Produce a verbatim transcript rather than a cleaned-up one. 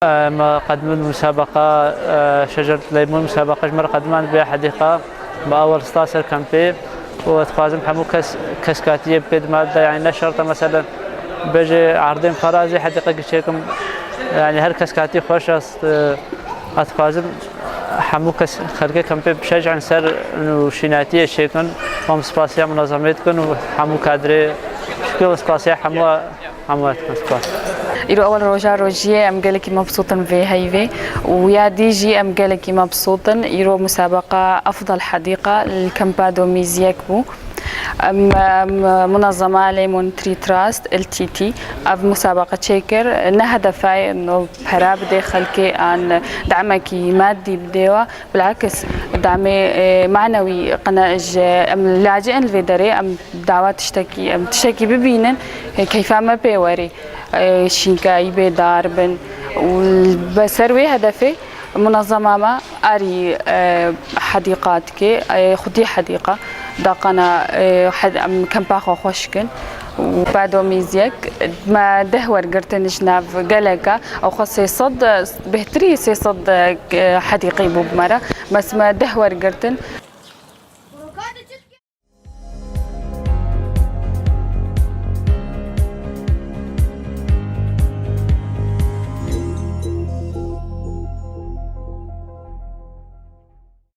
Em qedimîn musabeqa, e, şecer leymun musabeqa ji me re qediman vê hedîqa. Me awel sta ser kempê û ez dixwazim hemû kes, kes katiyê bike di me de, yani ne şert e, mesela, bêje erdên parazê hedîqekî çêkim, yani her kes katî xweş e, ez dixwazim hemû kes xelkê kempê bişecin ser û şînatiyê çêkin. Em spasiya munezemê dikin û hemû kadrê şikir û spasiya hemû Hemû dikim spas. Îro ewel roja rojiyê, em gelekî mebsût in vê heyvê û ya dî jî em gelekî mebsût in. Îro musabeqa Efdal Hedîqa li Kempa Domîziyek bû. Em, em, munezema Lemon Tree Trust, L T T, ev musabeqa çêkir. Ne hedefa ye no pera bidê xelkê an demekî madî bidê wa. Bilakis, demê, e, manewî qine ji em laci'in li vê derê, em dawa tiştekî, em tiştekî bibînin, e, keyfa me pê werê, e, şînkayî bê dar bin. Û be ser wê hedefê munezema me arî, e, hedîqa dike, e, xwedî hedîqa daqana, e, hed-, em kempa xwe xweş kin. Û Kempa Domîziyek me deh wergirtin ji nav geleka, ew xwe sê sed, bêhtirî sê sed hedîqî bû bi me re. Bes me deh wergirtin.